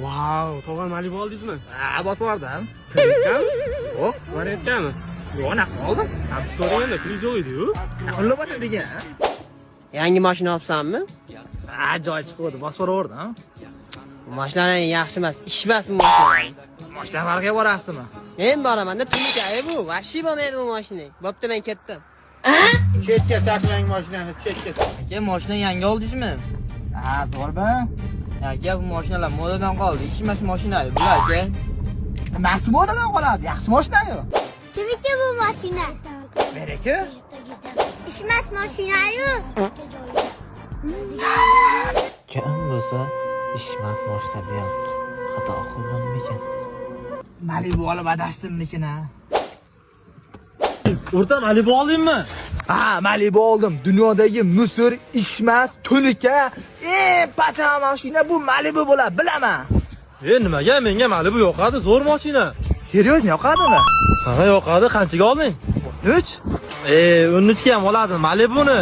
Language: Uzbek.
Vau, tog'a, Malibu oldingizmi? Ha, bosib yubordim. Kreditkami? Yo'q. Variantgami? Yo'q, naqd oldim. Ha, biz so'raganda kredit yo'q edi-yu. Qulab bosa degan. Yangi mashina olibsanmi? Ha, joy chiquvdi, bosib yubordim. Bu mashinalar yaxshi emas, ishmas bu mashinalar. Mashina farqiga borasizmi? Men boramanda, tunika bu, вообще bo'lmaydi bu mashina. Bo'pti, men ketdim. Chetga saqlang mashinani, chetga. Aka, mashina yangi oldingizmi? Ha, zo'rmi? Aka, bu mashinalar modadan qoldi. Ishmas mashina bular, aka. Nimasi modadan qoladi? Yaxshi mashina-yu. Kimniki bu mashina? Meniki. Ishmas mashina-yu. Kim bo'lsa, ishmas moshina deyapti. Xato qildimmikin? Malibu olib adashdimmikin, ha? O'rta, Malibu oldingmi? Ha, Malibu oldim. Dunyodagi мусор, ishmas, tunuka, eng pacha mashina bu Malibu bo'ladi, bilaman. E, nimaga menga Malibu yoqadi? Zo'r mashina. Серьёзно yoqadimi? Ha, yoqadi. Qanchaga olding? 3. E, 13 ga ham oladi Malibuni.